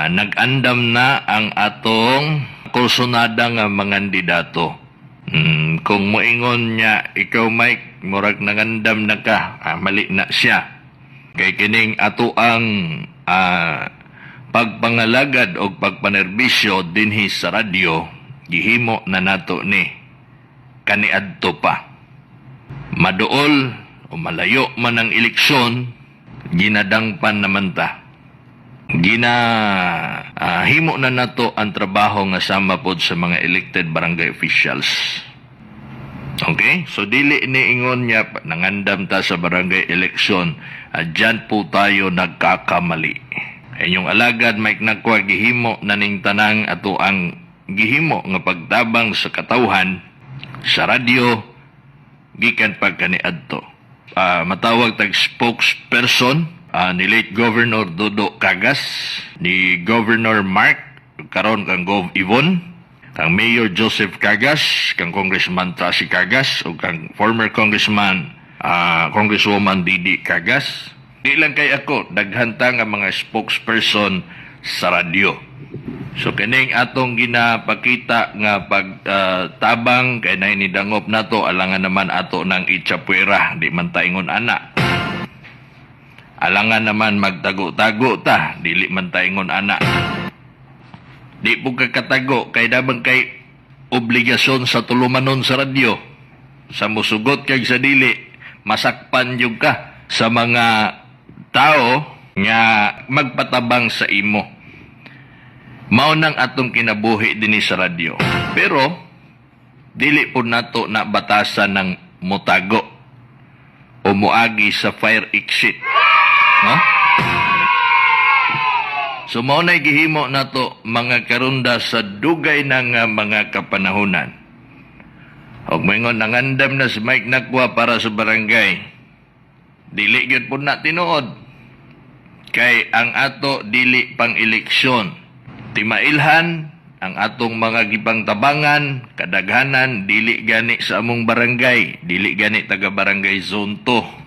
Nag-andam na ang atong kursunada nga mga kandidato. Kung moingon niya, ikaw, Mike, murag nangandam na ka, mali na siya. Kay kining ato ang pagpangalagad o pagpanerbisyo dinhi sa radyo, gihimo na nato ni kaniadto pa. Maduol o malayo man ang eleksyon, ginadangpan naman ta. Gina himo na nato ang trabaho nga sama pod sa mga elected barangay officials. Okay? So dili ni ingon niya nangandam ta sa barangay election, dyan po tayo nagkakamali. Inyong alagad Mike Nakwa, gihimo na ning tanang ato ang gihimo nga pagtabang sa katawhan sa radyo gikan pa kaniadto. Matawag tag spokesperson ni late Governor Dodo Cagas, ni Governor Mark, karon kang Gov Yvonne, kang Mayor Joseph Cagas, kang Congressman Tracy Cagas, o kang former Congressman, Congresswoman Didi Cagas. Di lang kay ako, daghan ta nga mga spokesperson sa radyo. So kining atong ginapakita nga pagtabang kay nay nidangop nato, alangan naman ato nang itsapwera, di man ta ingon ana. Alangan naman magtago-tago ta, dili man ta ingon ana. Di po ka katago kay dabang kay obligasyon sa tulumanon sa radyo. Sa musugot kag sa dili, masakpan jud ka sa mga tao nga magpatabang sa imo. Mao nang atong kinabuhi dinhi sa radyo. Pero dili po nato na batasan ng mutago o muagi sa fire exit. No? So mao na'y gihimo nato, mga karunda, sa dugay na nga mga kapanahunan. Og moingon nangandam na si Mike Nakwa para sa barangay. Dili gyud po na tinuod. Kay ang ato dili pang eleksyon. Timailhan ang atong mga gipangtabangan, kadaghanan dili gani sa among barangay, dili gani taga Barangay Zone 2.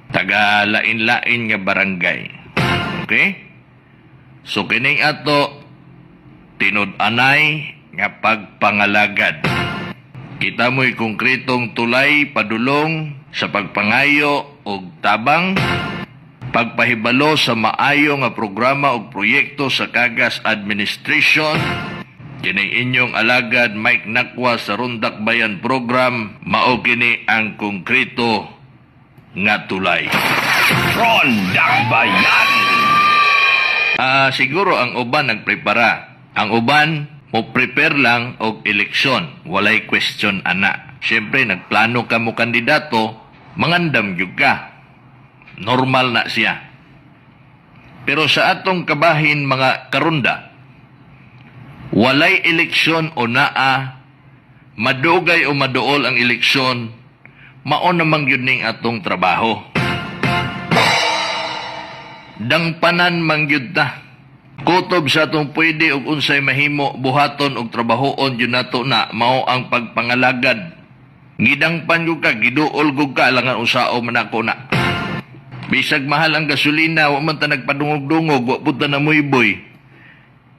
Taga lain-lain nga barangay. Okay? So kining ato tinud-anay nga pagpangalagad. Kita mo'y konkretong tulay padulong sa pagpangayo og tabang, pagpahibalo sa maayo nga programa og proyekto sa Cagas Administration. Kini inyong alagad Mike Nakwa sa Rondak Bayan Program, mao kini ang konkreto nga tulay. Rondak Bayan! Siguro ang uban nagprepara. Ang uban mo prepare lang og eleksyon, walay question ana. Siyempre nagplano ka mo kandidato, mangandam gyud ka. Normal na siya. Pero sa atong kabahin, mga karunda, walay eleksyon o naa, madugay o maduol ang eleksyon, mao namang yun ning atong trabaho. Dangpanan man gyud ta. Kutob sa atong pwede og unsay mahimo buhaton og trabahoon yun nato na mao ang pagpangalagad. Gidangpan gyud ka, giduol gyud ka, alangan usao man ako na. Bisag mahal ang gasolina, wa man ta nagpadungog-dungog, wa pud ta namuyboy.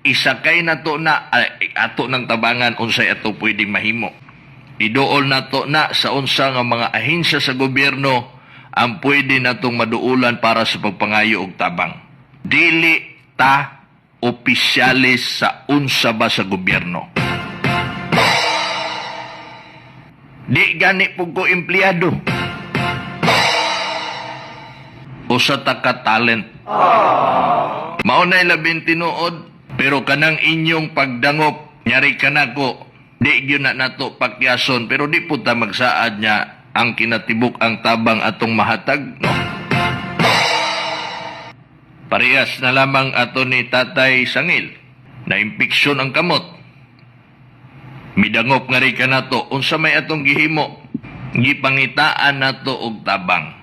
Isakay na to na ay, ato ng tabangan unsay ato pwedeng mahimo. Iduol nato na sa unsa nga mga ahensya sa gobyerno ang pwede natong maduulan para sa pagpangayo og tabang. Dili ta opisyalis sa unsa ba sa gobyerno. Di gani pud ko empleyado. Usa ta ka talent. Mao na'y labing tinuod, pero kanang inyong pagdangop, nyari ka nako, di gyud na nato pakyason, pero di pud ta magsaad niya ang kinatibuk ang tabang atong mahatag, no? Parehas na lamang ato ni Tatay Sangil, na impeksyon ang kamot. Midangop nga rin ka nato, unsa may atong gihimo, gipangitaan nato og tabang.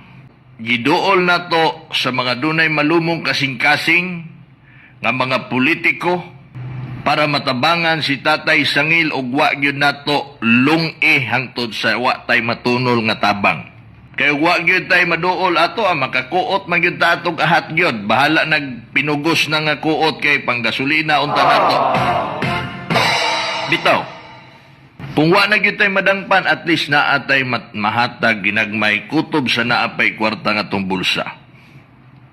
Giduol nato sa mga dunay malumong kasing-kasing nga mga politiko para matabangan si Tatay Sangil og wa gyud nato lungi hangtod sa wa tay matunol nga tabang. Kay wa gyud tay maduol ato ang makakuot man gyud ta atong ahat gyud. Bahala nagpinugos na nga kuot kay panggasolina unta nato. Bitaw. Kung wa na gyud tay madangpan, at least naa tay mahatag ginagmay, kutob sa naa pay kwarta nga atong bulsa.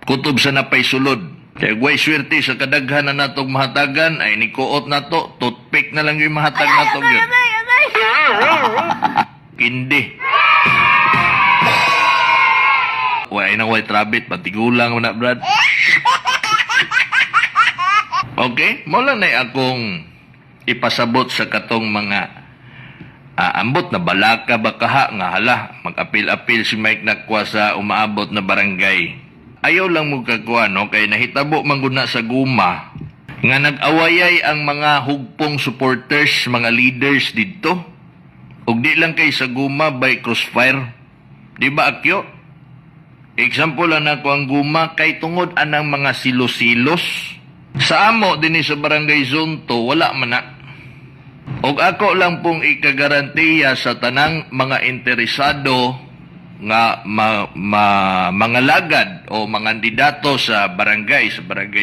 Kutob sa napay sulod. Kay way swerte sa kadaghan na natong mahatagan ay ni kuot nato, toothpick na lang yung mahatag nato gyud. Kindi. Way na white rabbit, patigulang mo na, Brad. Okay, mo lang na akong ipasabot sa katong mga ambot na balaka ba kaha nga hala mag-apil-apil si Mike Nakwa sa umaabot na barangay. Ayaw lang mo kakuha, no, kay nahitabo man gud na sa guma nga nag-awayay ang mga hugpong supporters, mga leaders didto. Ug di lang kay sa guma by crossfire. Di ba, Akyo? Example lang nako ang guma kay tungod anang mga silos-silos. Sa amo dinhi sa Barangay Zone 2, wala man na. Og ako lang pong ikagarantiya sa tanang mga interesado nga mga lagad o mga kandidato sa barangay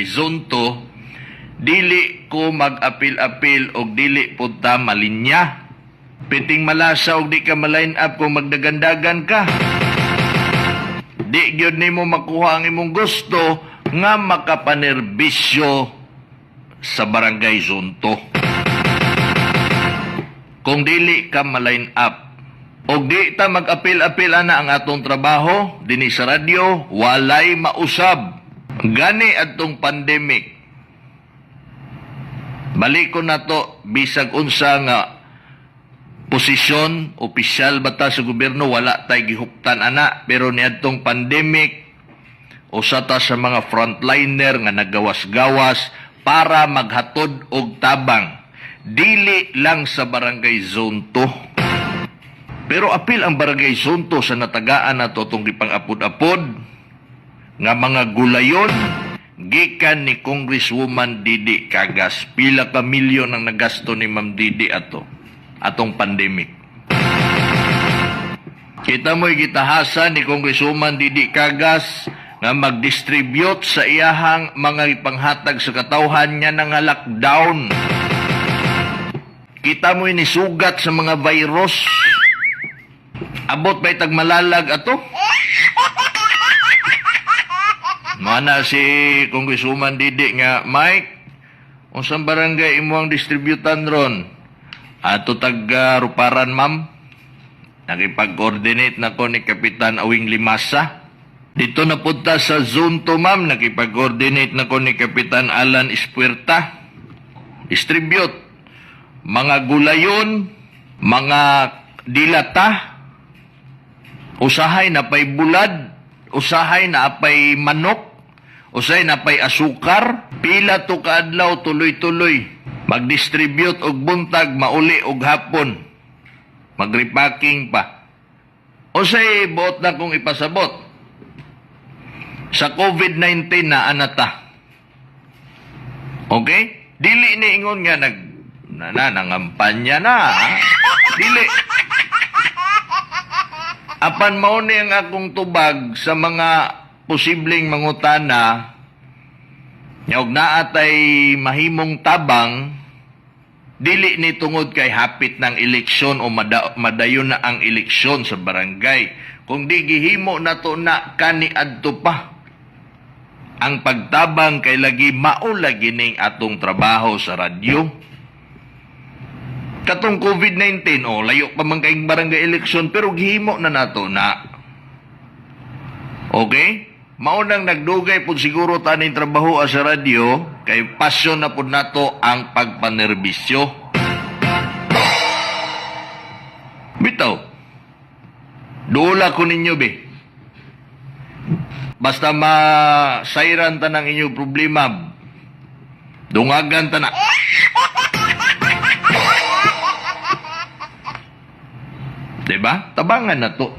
Zone 2, dili ko mag-apil-apil og dili pud ta malinya. Piting malasa og di ka ma-line up kung magdagandagan ka. Di gyud nimo makuha ang imong gusto nga makapanerbisyo sa Barangay Zone 2 kung dili ka ma-line up. Og di ta mag-apil-apil ana ang atong trabaho dinhi sa radyo, walay mausab. Gani adtong pandemic. Balik ko na to, bisag unsa nga posisyon, opisyal ba ta sa gobyerno, wala tay gihuptan ana, pero niadtong pandemic, usa ta sa mga frontliner nga nagawas-gawas para maghatod og tabang dili lang sa Barangay Zone 2. Pero apil ang Barangay Zone 2 sa natagaan nato itong gipang-apod-apod nga mga gulayon gikan ni Congresswoman Didi Cagas. Pila ka milyon ang nagasto ni Ma'am Didi ato atong pandemic. Kita mo'y gitahasa ni Congresswoman Didi Cagas nga mag-distribute sa iyahang mga ipanghatag sa katawhan niya nga lockdown. Kita mo'y nisugat sa mga virus. Abot ba'y tagmalalag ato? Mana si Congresswoman Didi nga, "Mike, unsang barangay imo ang distributan ron?" "Ato tag Ruparan, ma'am. Nakipag-coordinate na ko ni Kapitan Awing Limasa. Dito na punta sa Zone 2, ma'am. Nakipag-coordinate na ko ni Kapitan Alan Espuerta." Distribute. Mga gulayon, mga dilata, usahay na pay bulad, usahay na apay manok, usahay na pay asukar, pila to kaadlaw tuloy-tuloy. Mag-distribute og buntag, mauli og hapon. Mag-repacking pa. Usay buot na kong ipasabot. Sa COVID-19 na anata. Okay? Dili ni ingon nga nag na, na nangampanya na, ha? Dili. Apan mao ni ang akong tubag sa mga posibleng mangutana nya og naa tay mahimong tabang, dili ni tungod kay hapit ng eleksyon o madayon na ang eleksyon sa barangay, kung di gihimo na to na kani adto pa ang pagtabang kay lagi mao lagi ning atong trabaho sa radyo. Katong COVID-19, oh, layo pa man kayong barangay election, pero gihimo na nato na. Okay, mao nang nagdugay pud siguro taning trabaho sa radyo kay passion na pud nato ang pagpanerbisyo. Bitaw. Dula ko ninyo be. Basta masayran ta ng inyong problema, dungagan ta na. Diba? Tabangan na to.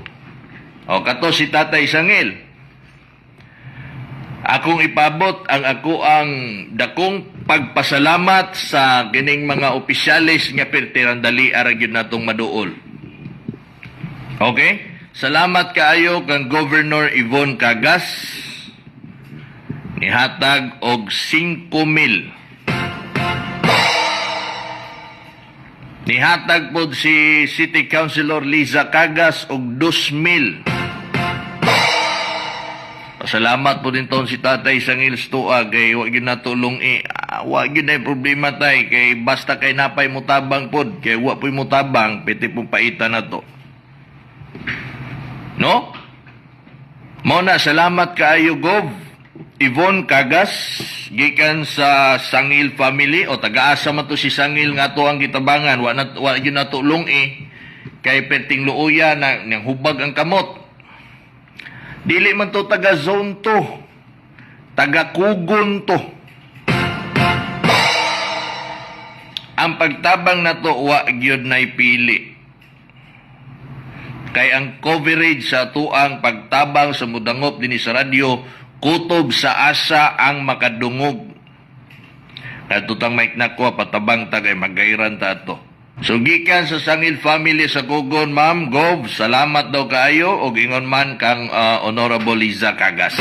O, kato si Tatay Sangil. Akong ipabot ang ako ang dakong pagpasalamat sa kining mga opisyales nga pertirang dali ara gyud natong maduol. Okay? Salamat kaayo kang Governor Yvonne Cagas. Nihatag og 5,000. Nihatag pod si City Councilor Liza Cagas og 2,000. Pasalamat po din taon si Tatay Sangil Stoa kay wa gyud natulong eh. Ah, wa gyud na problema, tay, kay basta kay napay mutabang pod, kay wa po'y mutabang piti pong paita na to. No? Mao na, salamat kaayo, Gov. Yvonne Cagas, gikan sa Sangil family o taga-asa man to si Sangil nga ato ang gitabangan, wa na, wa gyud natulong eh kay perting luoya na nang hubag ang kamot. Dili man to taga Zone 2. Taga Kugon to. Ang pagtabang nato wa gyud nay pili. Kay ang coverage sa tuang pagtabang sa mudangop dinhi sa radyo, kutob sa asa ang makadungog. Kadtutang mic nako, patabang ta kay magayran ta ato. So gikan sa Sangil family sa Kugon, Ma'am Gov, salamat daw kaayo og ingon man kang Honorable Liza Cagas.